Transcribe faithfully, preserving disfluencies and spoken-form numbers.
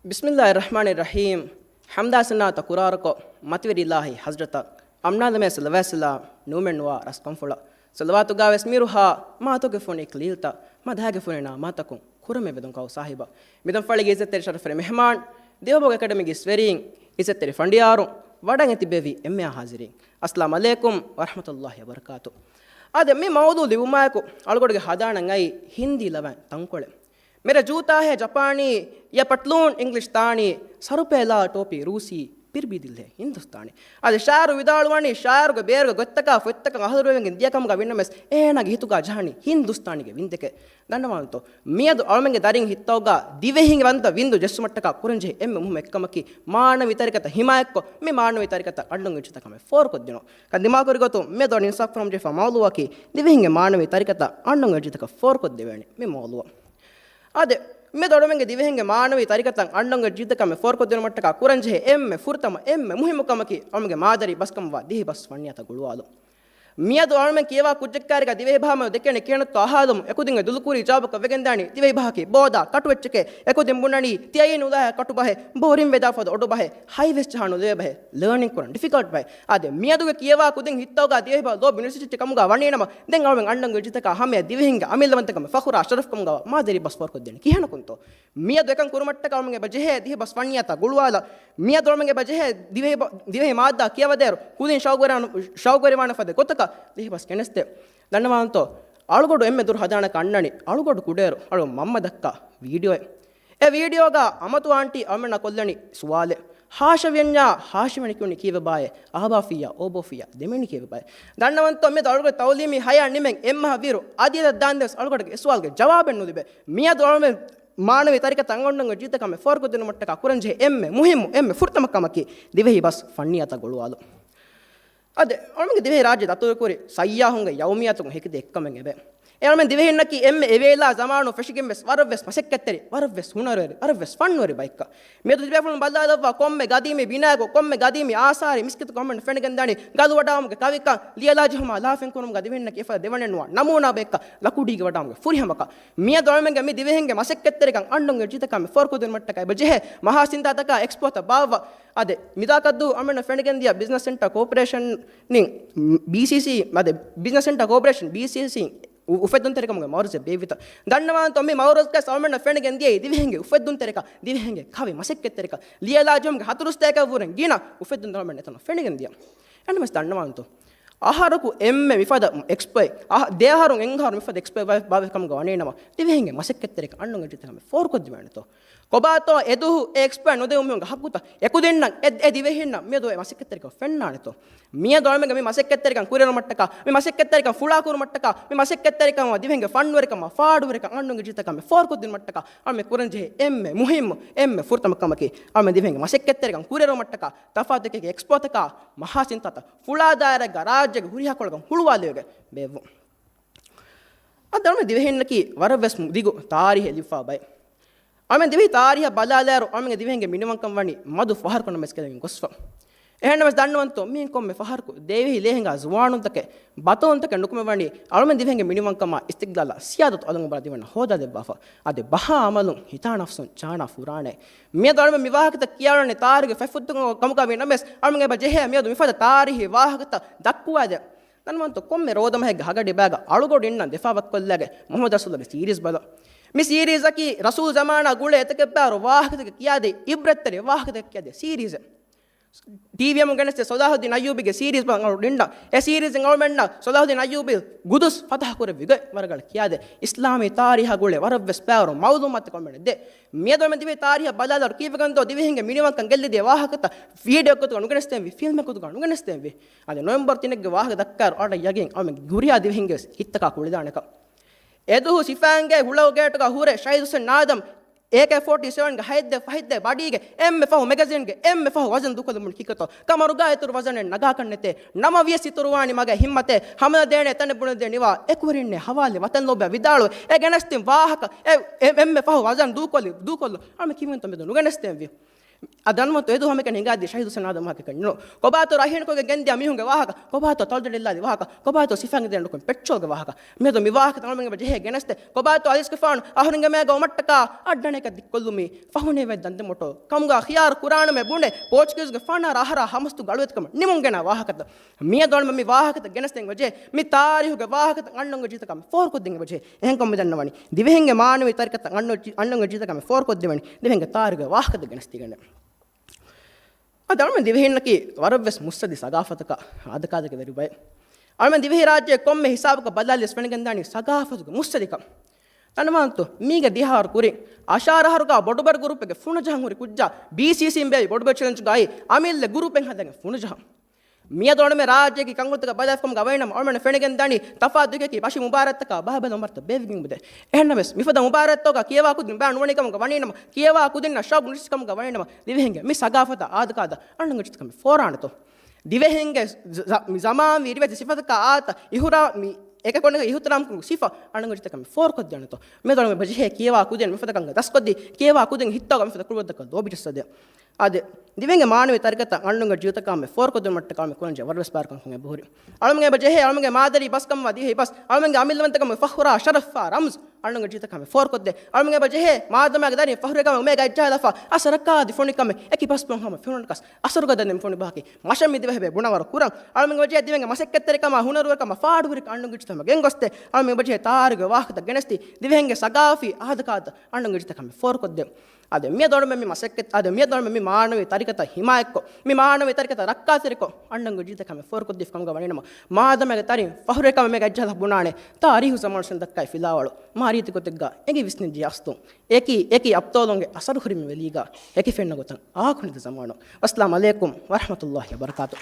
ބިސްމިއްލާހި ރަޙްމާނި ރަޙީމް. ޙަމްދާ ސަނާތަށް ކުރާރަކޮށް، މަތިވެރި އިލާހީ ޙަޟްރަތަށް އަމްނާލަމޭ ޞަލަވާތް ސަލާމް ނޫމެންވާ ރަސްކަންފުޅަށް. ޞަލަވާތުގާވެސް މިރުހާ މާތޮގެ ފޮނި ކަލީލްތައް، މަދާގެ ފޮނި ނާމާތަކުން ކުރަމެ ވެދުން ކައު ސާހިބަށް. މިދަން ފަޅިގެ އިއްޒަތްތެރި ޝަރަފުވެރި މެހްމާން، ދިވެހިބަހުގެ އެކަޑަމީގެ އިސްވެރީން، އިއްޒަތްތެރި ފަނޑިޔާރުން، ވަޑައިގެން ތިއްބެވި އެންމެހާ ޙާޟިރީން، އައްސަލާމް ޢަލައިކުމް ވަރަޙްމަތުﷲި ވަބަރަކާތު. އާދެ، މި މައުޟޫޢު ލިބުމާއެކު އަޅުގަޑުގެ ހަދާނަން އައީ ހިންދީ ލަވައިން ތަންކޮޅެއް. މެރަ ޖޫތާ ހޭ ޖަޕާނީ، ޔެ ޕަޓްލޫން އިންގްލިޝްތާނީ، ސަރުޕޭލާ ޓޯޕީ ރޫސީ، ޕިރްބީ ދިލް ހޭ ހިންދުސްތާނީ. އަދި ޝާޢިރު ވިދާޅުވަނީ، ޝާޢިރުގެ ބޭރުގެ ގޮތްތަކާ ފޮތްތަކަށް އަހަރުވެގެން ދިޔަ ކަމުގަ ވިންނަމެސް، އޭނާގެ ހިތުގަ ޖަހަނީ ހިންދުސްތާނީގެ ވިންދެކެ. ދަންނަވާންތޯ؟ މިއަދު އަޅުމެންގެ ދަރިން ހިއްތަވަގާ ދިވެހިންގެ ވަންތަ ވިންދު ޖެއްސުމަށްޓަކާ ކުރަންޖެހޭ އެންމެ މުހިމް އެއްކަމަކީ، މާނަވީ ތަރިކަތައް ހިމާޔަތްކޮށް، މި މާނަވީ ތަރިކަތައް އަންނަން އެއްޗިތައް ކަމެއް ފޯރުކޮށްދިނުން. ކަން ދިމާކުރި ގޮތުން މިއަދު އިންސާފު ފަރަމުންޖެހިފަ މައުޟޫޢަކީ، ދިވެހިންގެ މާނަވީ ތަރިކަތައް އަންނަން އެއްޗިތަކަށް ފޯރުކޮށްދެވޭނެ މި މައުޟޫޢު. އާދެ، މިއަދު އަޅުމެންގެ ދިވެހިންގެ މާނަވީ ތަރިކަތައް އަންނަން އެއްޗިތައް ކަމެއް ފޯރުކޮށްދިނުމަށްޓަކާ ކުރަންޖެހޭ އެންމެ ފުރަތަމަ އެންމެ މުހިއްމު ކަމަކީ، އަޅުމެންގެ މާދަރީ ބަސްކަމަށްވާ ދިވެހި ބަސް ފަންނިޔާތައް ގުޅުވާލުން. މިއަދު އަޅުމެން ކިޔަވާ ކުއްޖަކާރިގަ ދިވެހިބަހަށް ދެކޭނެ ކިހިނެއްތޯ އަހާލުމުން އެކުދިންގެ ދުލުކުރީ ޖަވާބަކަށް ވެގެންދާނީ ދިވެހިބަހަކީ ބޯދާ ކަޓުއެއްޗެކޭ، އެކުދިން ބުނަނީ ތިޔައީ ނުލާހޭ ކަޓުބަހޭ، ބޯރިން ވެދާ ފަދަ އޮޑުބަހޭ، ހަތްވެސް ޖަހާ ނުލެވޭ ބަހޭ، ލާނިން ކުރަން ޑިފިކަލްޓް ބަހޭ. އާދެ، މިއަދުގެ ކިޔަވާ ކުދިން ހިއްތަވަގާ ދިވެހިބަހަށް ލޯބި ނުސިއްޗި ކަމުގަ ވަނީނަމަ، ދެން އަޅުމެން އަންނަން އެއްޗިތަކާ ހަމަޔަށް ދިވެހިންގެ އަމިއްލަވަންތަކަމެއް ފަޚުރާ ޝަރަފްކަމުގަ މާދަރީ ބަސް ފޯރުކޮށްދޭނެ ކިހިނަކުންތޯ؟ މިއަދު އެކަން ކުރުމަށްޓަކާ އަޅުމެން އެބަ ޖެހޭ ދިވެހި ބަސް ފަންނިޔާތައް ގުޅުވާލަ، މިއަދު އަޅުމެން އެބަ ޖެހޭ ދިވެހި ބަ-، ދިވެހި މާއްދާ ކިޔަވަދޭއިރު، ކުދިން ޝައުގުވެރިވާން-، ޝައުގުވެރިވާނެ ފަދަ ގޮތަކަށް ދިވެހި ބަސް ގެނެސްދޭ. ދަންނަވާންތޯ؟ އަޅުގަޑު އެންމެ ދުރު ހަދާނަކަށް އަންނަނީ، އަޅުގަޑު ކުޑައިރު އަޅު މަންމަ ދައްކާ ވީޑިއޯއެއް. އެ ވީޑިއޯގަ އަމަތު އާންޓީ އަޅުމެންނާ ކޮށްލަނީ ސުވާލެއް. ހާޝިމް ވިޔަންޏާ، ހާޝިމް ވިޔަނި ކިޔުނީ ކީއްވެބާއޭ؟ އާބާފިއްޔާ، އޯބޯފިއްޔާ، ދެމީނި ކީއްވެބާއޭ؟ ދަންނަވަންތޯ، މިއަދު އަޅުގަޑު ތައުލީމީ ހަޔާތް ނިމެން އެއްމަހަށް ވީއިރު އަދިއަދަށް ދާންދެން ވެސް އަޅުގަޑުގެ އެ ސުވާލުގެ ޖަވާބެއް ނުލިބޭ. މިއަދު އަޅުމެން މާނަވީ ތަރިކަތައް އަންނަން އެއްޗިތައް ކަމެއް ފޯރުކޮށްދިނުމަށްޓަކާ ކުރަންޖެހޭ އެންމެ މުހިއްމު، އެންމެ ފުރަތަމަ ކަމަކީ ދިވެހި ބަސް ފަންނިޔާތައް ގުޅުވާލުން. އަދި އަޅުމެންގެ ދިވެހިރާއްޖެ ދަތުރުކުރި ސައްޔާހުންގެ ޔައުމިއްޔާތަކުން ހެކިދިޔަ އެއްކަމެއް އެބަ. އެ އަޅުމެން ދިވެހިންނަކީ އެންމެ އެވޭލާ ޒަމާނު ފެށިގެން ވެސް ވަރަށް ވެސް މަސައްކަތްތެރި، ވަރަށް ވެސް ހުނަރުވެރި، ވަރަށް ވެސް ފަންނުވެރި ބައެއްކަން. މިއަދު ތިބޭފުޅުން ބަލާލައްވާ ކޮންމެ ގަދީމީ ބިނާއަކު، ކޮންމެ ގަދީމީ އާސާރެއް މިސްކިތަކު އަޅުމެން ފެނިގެންދާނީ ގަލުވަޑާމުގެ ކަވިކަން، ލިޔެލާ ޖެހުމާ ލާފިން ކުރުމުގަ ދިވެހިންނަކީ އެފަދަ ދެވަނައެއް ނުވާ ނަމޫނާ ބައެއްކަން، ލަކުޑީގަ ވަޑާމުގެ ފުރިހަމަކަން. މިއަދު އަޅުމެންގެ މި ދިވެހިންގެ މަސައްކަތްތެރިކަން އަންނަން އެއްޗިތަކަށް ފޯރުކޮށްދިނުމަށްޓަކައި އެބަ ޖެހޭ މަހާ ސިންތާތަކާ އެކްސްޕޯތައް ބާއްވާ. އަދި މިދާކަށްދު އަޅުމެންނަށް ފެނިގެންދިޔަ ބިޒްނަސް ސެންޓަރ ކޯޕަރޭޝަން ބީސީސީ، އަދި ބިޒްނަސް ސެންޓަރ ކޯޕަރޭޝަން ބީސީސީ އު-، އުފެއްދުންތެރިކަމުގެ މައުރަޒެއް ބޭއްވިތަ؟ ދަންނަވާންތޯ، މި މައުރަޒުގަސް އަޅުމެންނަށް ފެނިގެން ދިޔައީ ދިވެހިންގެ އުފެއްދުންތެރިކަން، ދިވެހިންގެ ކަވި މަސައްކަތްތެރިކަން، ލިޔެލާ ޖެހުމުގެ ހަތަރު ސަތޭކަ ވުރެން ގިނަ އުފެއްދުން އަޅުމެން އެތަނަށް ފެނިގެން ދިޔަ. އެންމެސް ދަންނަވާންތޯ، އަހަރަކު އެންމެ މިފަދަ އެކްސްޕޯއެއް، އަހަ-، ދެ އަހަރުން އެއް އަހަރު މިފަދަ އެކްސްޕޯއެއް ބާ-، ބާވެ ކަމުގަ ވަނީނަމަ، ދިވެހިންގެ މަސައްކަތްތެރިކަން އަންނަން އެއްޗިތަކަށް ފޯރުކޮށްދެވޭނެތޯ؟ ކޮބާތޯ އެދުހު އެ އެކްސްޕޯއެއް ނުދެވުމުގެ ހައްގުތައް އެކުދިންނަށް އެ، އެ ދިވެހިންނަށް މިއަދު އެ މަސައްކަތްތެރިކަން ފެންނާނެތޯ؟ މިއަދު އަޅުމެންގެ މި މަސައްކަތްތެރިކަން ކުރިއެރުމަށްޓަކާ، މި މަސައްކަތްތެރިކަން ފުޅާކުރުމަށްޓަކާ، މި މަސައްކަތްތެރިކަން ދިވެހިންގެ ފަންނުވެރިކަމާ ފާޑުވެރިކަން އަންނަން އެއްޗިތަކަށް މި ފޯރުކޮށްދިނުމަށްޓަކާ އަޅުމެން ކުރަންޖެހޭ އެންމެ މުހިއްމު، އެންމެ ފުރަތަމަ ކަމަކީ، އަޅުމެން ދިވެހިންގެ މަސައްކަތްތެރިކަން ކުރިއެރުމަށްޓަކާ ތަފާތު އެކި އެކްސްޕޯތަކާ، މަހާ ސިންތާތައް ފުޅާ ދާއިރާއެއްގަ ރާއްޖޭގެ ހުރިހާ ކޮޅަކަށް ހުޅުވާލެވިގެން ބޭއްވުން. އަދި އަޅުމެން ދިވެހިންނަކީ ވަރަށް ވެސް ދިގު ތާރީހެއް ލިބިފާ ބައެއް. އަޅުމެން ދިވެހި ތާރީހަށް ބަލާލާއިރު، އަޅުމެންގެ ދިވެހިންގެ މިނިވަންކަން ވަނީ މަދު ފަހަރަކުން ނަމަވެސް ގެންގޮސްފަ. އެހެންނަމަވެސް ދަންނަވަންތޯ، މިއިން ކޮންމެ ފަހަރަކު ދިވެހި ލޭ ހިނގާ ޒުވާނުންތަކެއް، ބަތަލުންތަކެއް ނުކުމެވަނީ، އަޅުމެން ދިވެހިންގެ މިނިވަންކަމާ އިސްތިގްލާލާ ސިޔާދަތު އަލުން ބަލާ ދިވެންނަށް ހޯދާލެއްވާފަ. އަދި ބަހާ އަމަލުން ހިތާ ނަފްސުން ޗާނާ ފުރާނެ. މިއަދު އަޅުމެން މި ވާހަކަތައް ކިޔާލަނީ ތާރީހުގެ ފަތްފުށްތަކުން ކަމުގަ ވީ ނަމަވެސް، އަޅުމެން އެބަ ޖެހޭ މިއަދު މިފަދަ ތާރީހީ ވާހަކަތައް ދައްކުވާދޭ. ދަންނަވަންތޯ، ކޮންމެ ރޯދަމަހެއްގެ ހަގަޑިބައިގަ އަޅުގަޑު އިންނަން ދެފާވަތްކޮށްލާގެ މުޙައްމަދު ރަސޫލުގެ ސީރީޒް ބަލަ. މި ސީރީޒަކީ ރަސޫލް ޒަމާނާ ގުޅޭ އެތަކެއްބާރު ވާހަކަތަކެއް ކިޔާދޭ، އިބްރަތްތެރި ވާހަކަތަކެއް ކިޔާދޭ ސީރީޒެއް. ޓީވީއަމުން ގެނެސްދޭ ސޮލާހުއްދީން އައްޔޫބީގެ ސީރީޒް ބަލަން އަޅުގަޑު އިންނަން. އެ ސީރީޒް އަޅުމެންނަށް ސޮލާހުއްދީން އައްޔޫބީ ގުދުސް ފަތަޙަ ކުރެއްވި ގޮތް ވަރަށް ރަނގަޅަށް ކިޔާދޭ. އިސްލާމީ ތާރީހާ ގުޅޭ ވަރަށް ވެސް ބާރު މައުލޫމާތު އަޅުމެންނަށް ދޭ. މިއަދު އަޅުމެން ދިވެހި ތާރީހަށް ބަލާލާއިރު ކީއްވެގެންދޯ ދިވެހިންގެ މިނިވަންކަން ގެއްލިދިޔަ ވާހަކަތައް ވީޑިއޯ ގޮތުގަ ނުގެނެސްދޭންވީ، ފިލްމެއް ގޮތުގަ ނުގެނެސްދޭންވީ. އަދި ނޮވެމްބަރު ތިނެއްގެ ވާހަކަ ދައްކާއިރު އަޅަ ޔަގީން އަޅުމެން ހުރިހާ ދިވެހިންގެ ވެސް ހިތްތަކާ ކުޅިދާނެކަން. އެދުހު ސިފައިންގެ ހުޅަގު ގޭޓުގަ ހުރެ ޝަހީދު ހުސެން އާދަމް އޭކޭ ފޯޓީ ސެވަންގެ ހަތްދެއް ފަހެއްދެއް ބަޑީގެ އެންމެ ފަހު މެގަޒިންގެ އެންމެ ފަހު ވަޒަން ދޫކޮށްލުމުން ކިކޮތޯ ކަމަރުގާ އިތުރު ވަޒަނެއް ނަގާކަށް ނެތޭ. ނަމަވިޔަސް އިތުރުވާނީ މަގޭ ހިއްމަތޭ. ހަމަލަ ދޭނެ ތަނެއް ބުނެދޭނީ ވާ އެކުވެރިންނޭ ހަވާލެ ވަތަން ލޯބި ވިދާޅުވެ އެ ގެނެސްދިން ވާހަކަ އެ، އެ، އެންމެ ފަހު ވަޒަން ދޫކޮށްލި، ދޫކޮށްލު. އަޅުމެން ކިމިންތޯ މެދު ނުގެނެސްދޭންވީ. އަދަންމަތު އެދު ހަމަކަން ހިނގާދީ ޝަހީދު ސަނާދަ މާކެކަން ނު. ކޮބާތޯ ރަހީންކޮގެ ގެންދިޔަ މީހުންގެ ވާހަކަ، ކޮބާތޯ ތަޅުދަނޑި ލާދި ވާހަކަ، ކޮބާތޯ ސިފަނގެ ދެނޑުކުން ޕެޓްރޯލްގެ ވާހަކަ. މިއަދު މި ވާހަކަ ތަޅުމެންގެ ޖެހޭ ގެނެސްދޭ، ކޮބާތޯ އަލީސްގެފާނު އަހުރެންގެ މޭގަ އޮމައްޓަކާ އައްޑަނެކަށް ދިއްކޮށްލުމީ، ފަހުނޭވެ ދަންދެ މޮޓޯ. ކަމުގަ ޚިޔާރު ކުރާނަމޭ ބުނެ، ޕޯޗުގީޒުގެ ފަނަރަ އަހަރާ ހަމަސްތު ގަޅުވެތިކަމަށް ނިމުން ގެނަ ވާހަކަތައް. މިއަދު އަޅުމެން މި ވާހަކަތައް ގެނެސްދޭން ވެޖެ، މި ތާރީހުގެ ވާހަކަތައް އަންނަންގެ ޖީތަކަށް ފޯރުކޮށްދޭން ވެޖެ. އެހެންކަމުން މި ދަންނަވަނީ، ދިވެހިންގެ މާނަވީ ތަރިކަތައް އަންނަންގެ ޖީ-، އަންނަންގެ ޖީތަކަށް ފޯރުކޮށްދެވެނީ، ދިވެހިންގެ ތާރީހުގެ ވާހަކަތައް ގެނެސްދީގެން. އަދި އަޅުމެން ދިވެހިންނަކީ ވަރަށްވެސް މުއްސަދި ސަގާފަތަކަށް އާދަކާދަކެ ދަރިބައެއް. އަޅުމެން ދިވެހި ރާއްޖެ ކޮންމެ ހިސާބަކަށް ބަލާލިޔަސް ފެނިގެންދާނީ ސަގާފަތުގެ މުއްސަދިކަން. ތަނަވާންތޯ، މީގެ ދިހަ އަހަރު ކުރިން އަށާރަ އަހަރުގަ ބޮޑުބަރު ގުރޫޕެއްގެ ފުނަޖަހަން ހުރި ކުއްޖާ ބީސީސީ ބޭ ބޮޑުބަރު ޗެލެންޖުގައި އަމިއްލަ ގުރޫޕެއް ހަދަން ފުނަޖަހަން. މިއަދު އަޅުމެން ރާއްޖޭގެ ކަންކޮޅުތަކަށް ބަލާފަ ކަމުގަ ވަނީނަމަ، އަޅުމެން ފެނިގެން ދާނީ ތަފާތު ދުވަހަކީ ބަށި މުބާރާތްތަކާ ބަހަބަލަ މުބާރާތްތައް ބޭއްވިގެން އުޅެނީ. އެހެންނަމަވެސް، މިފަދަ މުބާރާތްތަކުގަ ކިޔަވާ ކުދިން ބަޔާން ނުވަނީ ކަމުގަ ވަނީނަމަ، ކިޔަވާ ކުދިންނަށް ޝައުގު ނުސް ކަމުގަ ވަނީނަމަ، ދިވެހިންގެ މި ސަގާފަތާ އާދަކާދަ އަޅުގަނޑު ޖިތަކަށް މި ފޯރާނެތޯ؟ ދިވެހިންގެ ޒަ-، ޒަ-، މި ޒަމާންވީ ރިވެތި ސިފަތަކާ އާދަ، އިހުރާ-، މި އެކަކު އެކަކަށް އިހުތިރާމް ކުރު ސިފަ އަޅުގަނޑު ޖިތަކަށް މި ފޯރުކޮށްދޭނެތޯ؟ މިއަދު އަޅުގަނޑު ޖެހޭ ކިޔަވާ ކުދިން މިފަދަ ކަމުގަ ދަސްކޮށްދީ، ކިޔަވާ ކުދިން ހިތާގަ މިފަދަ ކުޅަދަކަށް ލޯބިޖައްސަދޭ. އާދެ، ދިވެހިންގެ މާނަވީ ތަރިކަތައް އަންނަންގެ ޖީތަކަށް މި ފޯރުކޮށްދިނުމަށްޓަކާ މި ކުރަންޖެހޭ ވަރަށްވެސް ބާރުކަން ކޮން އެބަހުރި. އަޅުމެން އެބަ ޖެހޭ އަޅުމެންގެ މާދަރީ ބަސްކަމަށްވާ ދިވެހި ބަސް، އަޅުމެންގެ އަމިއްލަވަންތަކަމުގެ ފަޚުރާ ޝަރަފާ ރަމްޒު އަންނަންގެ ޖީތަކަށް މި ފޯރުކޮށްދޭ. އަޅުމެން އެބަ ޖެހޭ މާދަމާގެ ދަރިން ފަޚުރުވެރިކަމަށް އުމޭގަ އެއްޖާލަފާ އަސަރަކާދި ފޮނިކަމެއް އެކި ބަސްބުން ހަމަ ފެނުނަކަސް އަސަރުގަ ދެން ފޮނި ބަހަކީ މަށަށް މި ދިވެހި ބޭ ބުނަވަރު ކުރަން. އަޅުމެން އެބަ ޖެހޭ ދިވެހިންގެ މަސައްކަތްތެރިކަމާ ހުނަރުވެރިކަމާ ފާޑުވެރިކަން އަންނަންގެ ޖީތަކަށް ގެންގޮސްދޭ. އަޅުމެން އެބަ ޖެހޭ ތާރީހުގެ ވާހަކަތައް ގެނެސްދީ، ދިވެހިންގެ ސަގާފީ އާދަކާދަ އަންނަންގެ ޖީތަކަށް މި ފޯރުކޮށްދޭ. އަދި މިއަދު އަޅުމެން މި މަސައްކަތް، އަދި މިއަދު އަޅުމެން މި މާނަވީ ތަރިކަތައް ހިމާޔަތްކޮށް، މި މާނަވީ ތަރިކަތައް ރައްކާތެރިކޮށް އަންނަންގެ ޖީތަކަށް މި ފޯރުކޮށްދީފަ ކަމުގަ ވަނީނަމަ، މާދަމާގެ ދަރިން ފަޚުރުވެރިކަމަށް އުމޭގަ އެއްޖާލަފާ ބުނާނެ ތާރީހު ޒަމާނު ސިން ދައްކާ ފިލާވަޅު، މާ ރީތި ގޮތެއްގަ އެނގި ވިސްނި ޖިޔާސްތު. އެކި، އެކި އަބްޠާލުންގެ އަސަރު ހުރި މި ވެލީގަ އެކި ފެންނަ ގޮތަށް އާކުނިދ ޒަމާނު. އައްސަލާމު ޢަލައިކުމް ވަރަޙްމަތުﷲ ވަބަރަކާތުހު.